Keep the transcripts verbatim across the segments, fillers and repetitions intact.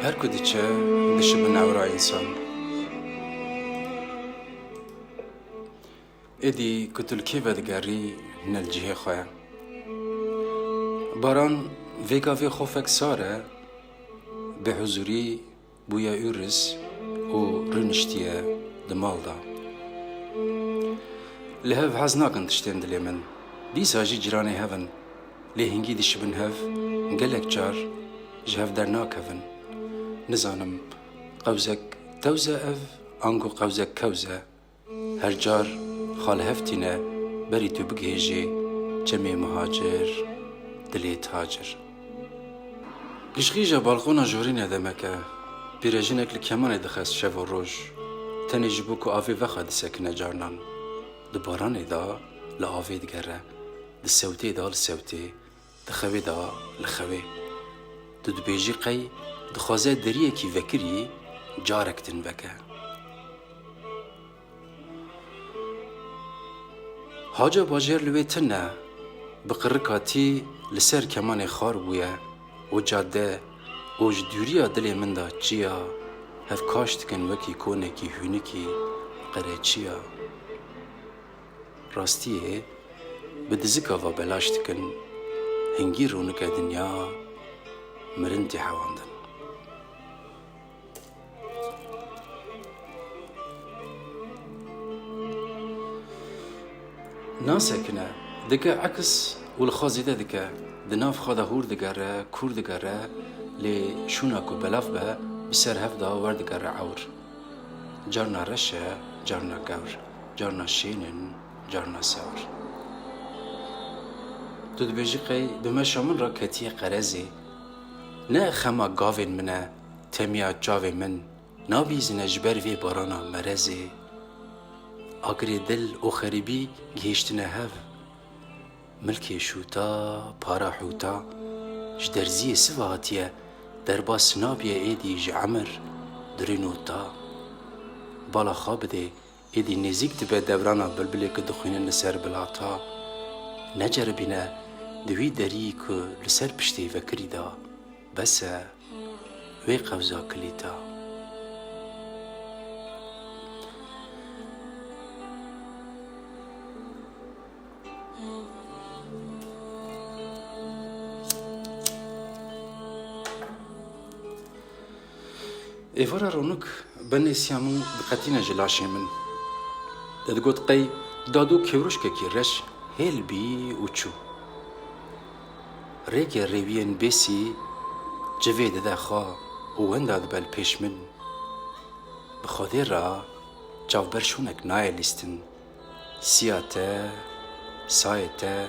Her ku diçe, dişibin ewra însan. Êdî ku tu li kê vedigerî, ne li cihê xwe ye. Baran vê gavê xofek sar e, bêhuzûrî bûye ûris û rûniştiye di mal de. Li hev hez nakin tiştên dilê min. Dîsa jî cîranê hev in. Lê hingî dişibin hev, gelek car ji hev dernakevin. Nizanim, qewzek tewz e ev, ango qewzek kewz e. Her car xal hev tîne, berî tu bigihêjê çemê mihacir, dilê tacir. Gişqîja balqona jorîne demeke, pîrejinek li kemanê dixest şev û roj. Tenê ji bo ku avê vexa disekine carnan. Di baranê de li avê digere, di sewtê de li sewtê, di xewê de li xewê. Tu dibêjî qey dixwaze deriyekî vekirî carek din veke. Haca bajêr li wê tune, bi qirika tî li ser kemanê xar bûye û cadde û ji dûriya dilê min de çiya, hev kaş dikin wekî konekî hûnikî qereçiya. Rastiyê bi dizika va belaş dikin, hingî rûnike dinya, mirin tê hewandin. Nasekine, dike eks û li xwe zêde dike. Di nav xwe de hûr digere, kûr digere, lê şûna ku belav be, bi ser hev de werdigere ewr. Carna reş e, carna gewr, carna şên in, carna sewr. Tu dibêjî qey bi meşa min re ketiye qerezê. Ne xema gavên min e, temiya çavê min. Nabîzine ji ber vê barana merezê. Agirê dil û xerîbî gihîştine hev. Milkê şûta, para hûta, ji derziyê siva hatiye, derbas nabiye êdî ji emir, dirîn û ta. Bala xwe bidê, êdî nêzîk dibe dewrana bilbilê ku dixwînin li ser bilata. Neceribîne di wî derî ku li ser piştê vekirî da. Bes e, wê qewza kilîta. Êvara Ronuk benê siya min diqetîne ji laşê min. Te digot qey dad û kêwruşkekî reş hêl bî û çû. Rêkê rêwiyên bêsî civê dide xwe û wenda dibe li pêş min. Bi Xwedê re çavber şûnek nayê lîstin. Siya te, sayê te,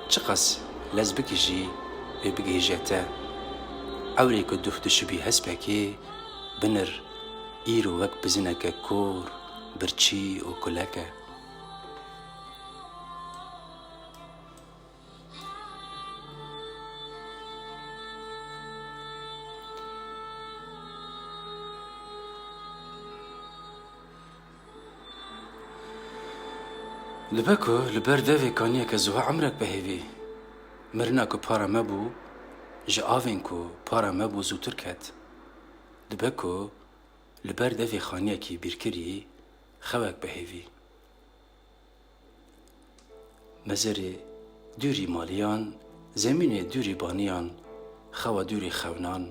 çiqas lez bikî jî wê bigihîje te. Ewrê ku dûf dişibî hespekê, binir îro wek bizineke kor, birçî û kulek e. Dibe ku li ber devê kaniyeke ziwa emrek bihêvî. Mirina ku para me bû, ji avên ku para me bû zûtir ket. Dibe ku li ber devê xaniyekî bîrkirî xewek bihêvî. Mezerê dûrî maliyan, zemînê dûrî baniyan, xewa dûrî xewnan,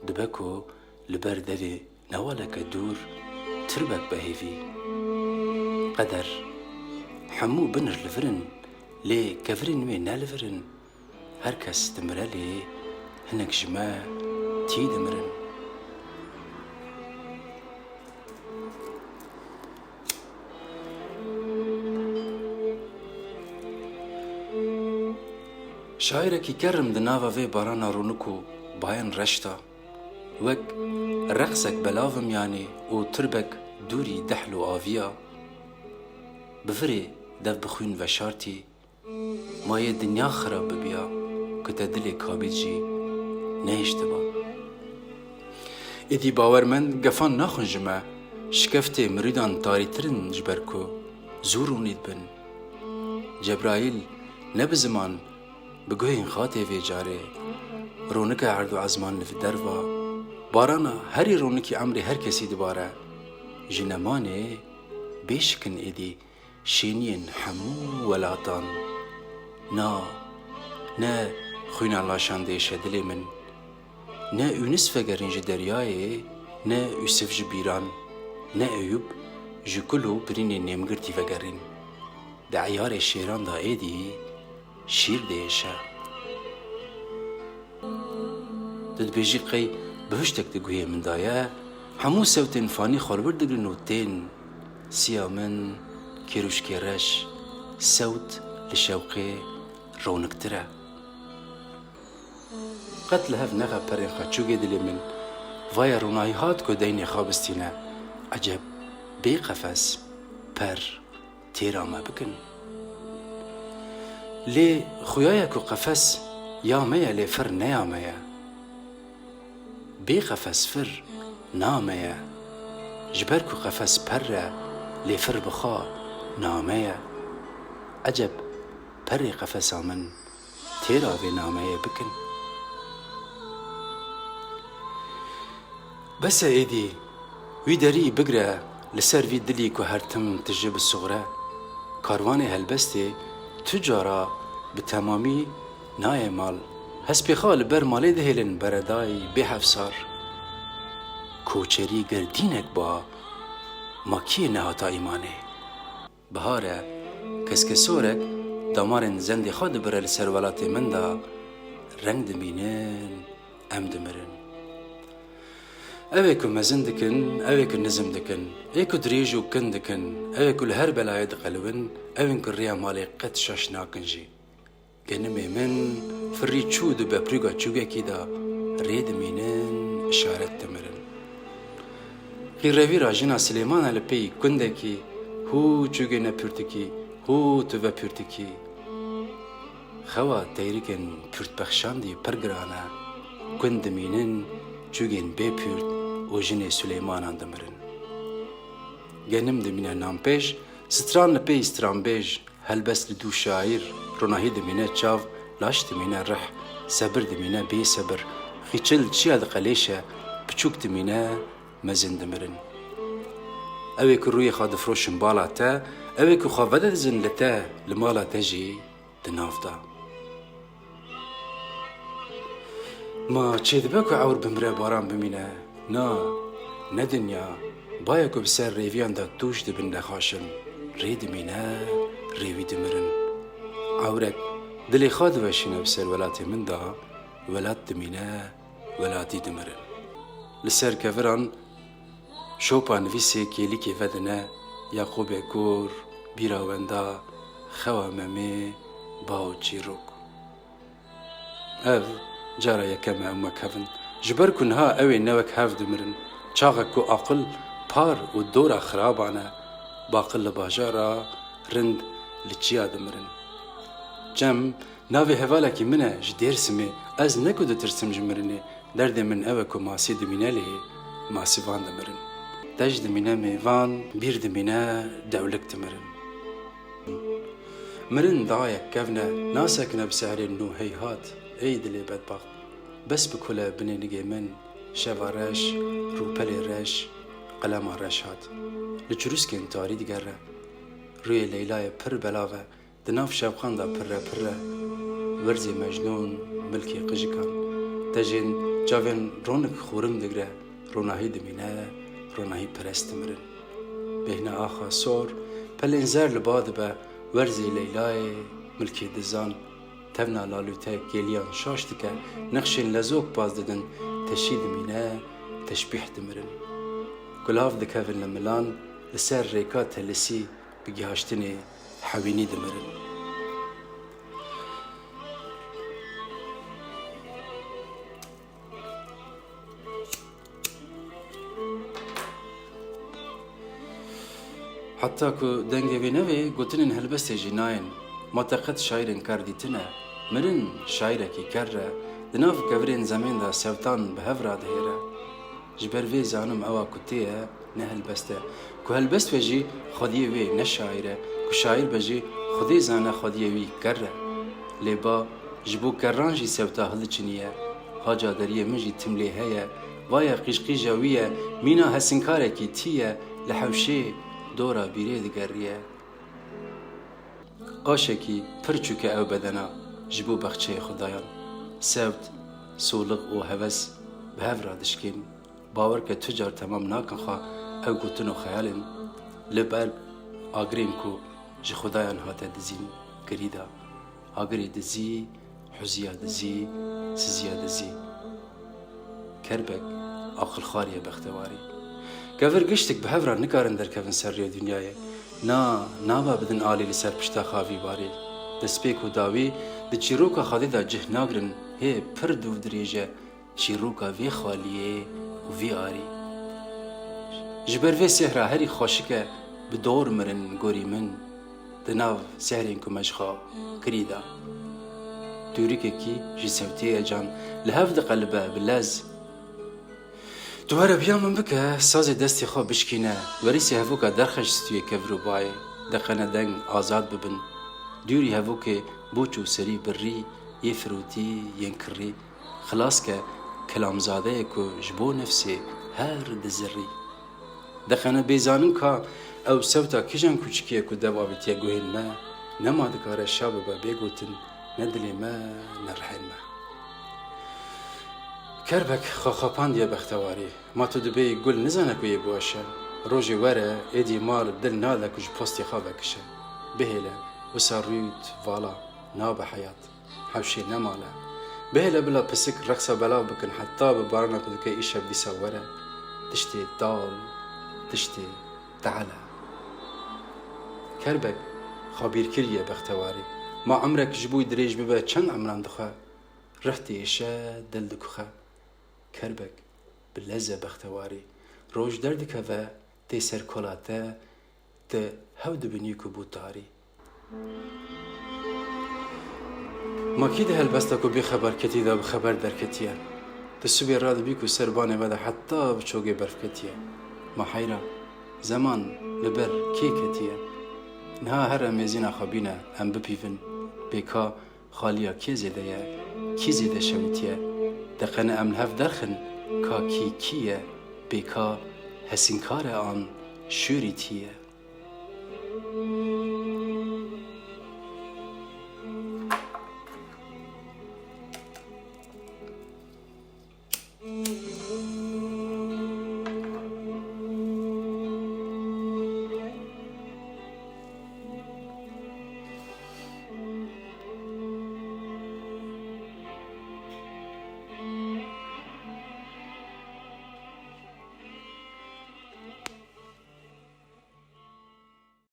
dibe ku li ber devê newaleke dûr tirbek bihêvî. Qeder, hemû binir li vir in, lê kevirên wê ne li vir in. Her kes dimire lê hinek ji me tî dimirin. Şairekî kerrim di nava vê barana rûnik û bayên reş de, wek reqsek belav im yanî û tirbek dûrî dehl û aviya, bi virê dev bi xwîn veşartî, Ma yê dinya xirab bibiya, ku te dilê kabît jî nehiştiba. Êdî bawer men gefan naxwin ji me, şikeftê mirîdan tarîtir in ji ber ku zû rûnî dibin. Cebraîl ne bi ziman, Bi guhên xatê vê carê, ronika erd û ezman li vî derva, barana herî ronikî emrê her kesî dibare. Ji nemanê bêşik in êdî şêniyên hemû welatan. Na, ne xwîna laşan diêşe dilê min. Ne Ûnis vegerîn ji deryayê, ne Ûsif ji bîran, ne Eyûb ji kul û birînên nêmgirtî vegerîn. Di eyarê şêran de êdî şîr diêşe. Tu dibêjî qey bihuştek di guhê min de ye, hemû sewtên fanî xwe li wir digrin û tên. Siya min, kêrûşkê reş, sewt li şewqê roniktir e. Qet li hev nexe perên xwe çûgê dilê min. Vaye ronahî hat ku deynê xwe bistîne. Eceb bê qefes, per, têra me bikin. Lê xuya ye ku qefes ya me ye, lê fir ne ya me ye. Bê qefes fir na me ye. Ji ber ku qefes per e, lê fir bi xwe na me ye. Eceb perê qefesa min têra vê nameyê bikin. Bes e êdî, wî derî bigre li ser vî dilî ku her tim tije bi suxre. Karwanê helbestê tu cara bi temamî nayê mal. Hespê xwe li ber malê dihêlin beredayî bê hevsar. Koçerî gerdînek ba, ma kî nehata îmanê? Bihar e, keskesorek damarên zendê xwe dibire li ser welatê min de, reng dimînin, em dimirin. Ew ê ku mezin dikin, ew ê ku nizm dikin, ê ku dirêj û kin dikin, ew ê ku li her belayê diqelibin, ew ên ku rêya malê qet şaş nakin jî. Genimê min firî çû di beprûga çûgekî de, rê dimînin, işaret dimirin. Qîrevîra jina Silêmana li pey kundekî, hû çûgê ne pirtikî, hû tu ve pirtikî. Xewa teyrikên pûrtbexşandî pir giran e. Kund dimînin, çûgên bê pûrt û jinê Silêmanan dimirin. Genim dimîne nanpêj, stran li pey stranbêj. Helbest li dû şaîr, ronahî dimîne çav, laş dimîne rih, sebir dimîne bêsebir, xîçil çiya diqelêşe, piçûk dimîne, mezin dimirin. Ew ê ku rûyê xwe difroşin bala te, ew ê ku xwe vedidizin li te, li mala te jî di nav de. Ma çêdibe ku ewr bimire, baran bimîne? Na, ne dinya, baye ku bi ser rêviyan de tûj dibin nexaşin, rê dimîne, rêwî dimirin. Ewrek dilê xwe diweşîne bi ser welatê min de, welat dimîne, welatî dimirin. Li ser keviran şopa nivîsê kêlîkê vedine, Yaqûbê Kûr, bîra wenda, xewa Memê, ba û çîrok. Ev cara yekem e em wek hev in. Ji ber ku niha ew ê ne wek hev dimirin. Çaxek ku aqil par û dora xiraban e, baqil li bajara, rind li çiya dimirin. Cem, navê hevalekî min e ji Dêrsimê. Ez ne ku ditirsim ji mirinê, derdê min ew e ku masî dimîne lê masîvan dimirin. Dej dimîne mêvan, bîr dimîne dewlik dimirin. Mirin dayek kevne, nasekine bi seherên nû heyhat, ey dilê bedbaxt. Bes bikule binê nigê min, şeva reş, rûpelê reş, qelema reş hat. Li çirûskên tarî digere. Rûyê Leylayê pir belav e, di nav şevqan de pirre pirre. Werzê Mecnûn, milkê qijikan. Tejên çavên ronik xûrim digre, ronahî dimîne, ronahî perest dimirin. Bêhna axa sor, pelên zer li ba dibe, werzê Leylayê, milkê dizan, tevna lalûte kêliyan şaş dike, nexşên lezok baz didin, teşî dimîne, teşbîh dimirin. Gulav dikevin li milan, li ser rêka telisî bi gihaştinê hewînî dimirin. Heta ku dengê wê nevê, gotinên helbestê jî nayên. Ma te qet şaîrên ker dîtine? Mirin şaîrekî ker e, di nav kevirên zemên de sewtan bi hev radihêre. Ji ber vê zanim ewa ku tê ye, ne helbest e. Ku helbest be jî xwediyê wê ne şaîr e. Ku şaîr be jî Xwedê zane xwediyê wî ker e. Lê ba Ji bo kerran jî sewta hildiçiniye. Haca deriyê min jî tim lê heye. Vaye qîjqîja wî ye, mîna hesinkarekî tî ye, li hewşê dora bîrê digeriye. Qaşekî pir çûk e ew bedena ji bo bexçeyê xudayan. Sewt, solix û hewes bi hev re dişkên. Bawer ke tu car temam nakin xwe ew gotin û xeyalên li ber agirên ku ji xudayan hate dizîn girî da. Agirê dizî, huziya dizî, siziya dizî. Kerbek, aqilxwariye bextewarî. Kevir giştik bi hev re nikarin derkevin ser rêya dinyayê. Na, nava bidin alî li ser pişta xwe vî barî. Destpêk û dawî di çîroka Xwedê de cih nagrin, hê pir dûv dirêj e çîroka vê xaliyê û vî arî. Ji ber vê sêhra herî xweşik e bi dor mirin gorî min, di nav sehrên ku me ji xwe kirî da. Dûrikekî ji sewtiyê can li hev diqelibe bi lez. Tu were biya min bike, sazê destê xwe bişkîne, werîsê hevoka derxe ji stûyê kevir û bayê, deqene deng azad bibin. Dûrî hevokê boç û serî birrî, yê firotî, yên kirrî. Xilas ke kelamzadeyê ku ji bo nefsê her dizirî. Deqene bêzanin ka ew sewta kîjan kûçikî ye ku dev avêtiye guhên me, nema dikare şa bibe bê gotin, ne dilê me, ne rihên me. Kerbek xwe xapandiye bextewarî. Ma tu dibêyî gul nizane ku yê biweşe. Rojê were, êdî mar dil nade ku ji postê xwe vekişe. Bihêle, wisa rûyt, vala, nabe heyat. Hewşê nemale. Bihêle bila pisik reqsa belav bikin, heta bi barana ku dike îşev dîsa were. Tiştê dal, tiştê teala. Kerbek, xwe bîr kiriye bextewarî. Ma emrek ji bo wî dirêj bibe çend emran dixwe. Rih diêşe, dil dikuxe. Kerbek, bi leze bextewarî. Roj derdikeve, tê ser kola te, tu hew dibinî ku bû tarî. Ma kî di helbesta ku bêxeber ketî de bi xeber derketiye? Tu sibê radibî ku ser banê me de heta bi çogê berf ketiye. Ma heyra, zeman li ber kê ketiye? Niha here mêzîna xwe bîne, em bipîvin. Bê ka xaliya kê zêde ye, kî zêde şewitiye? Deqene em li hev derxin ka kî kî ye, bê ka hesînkar e an şûrîtî ye.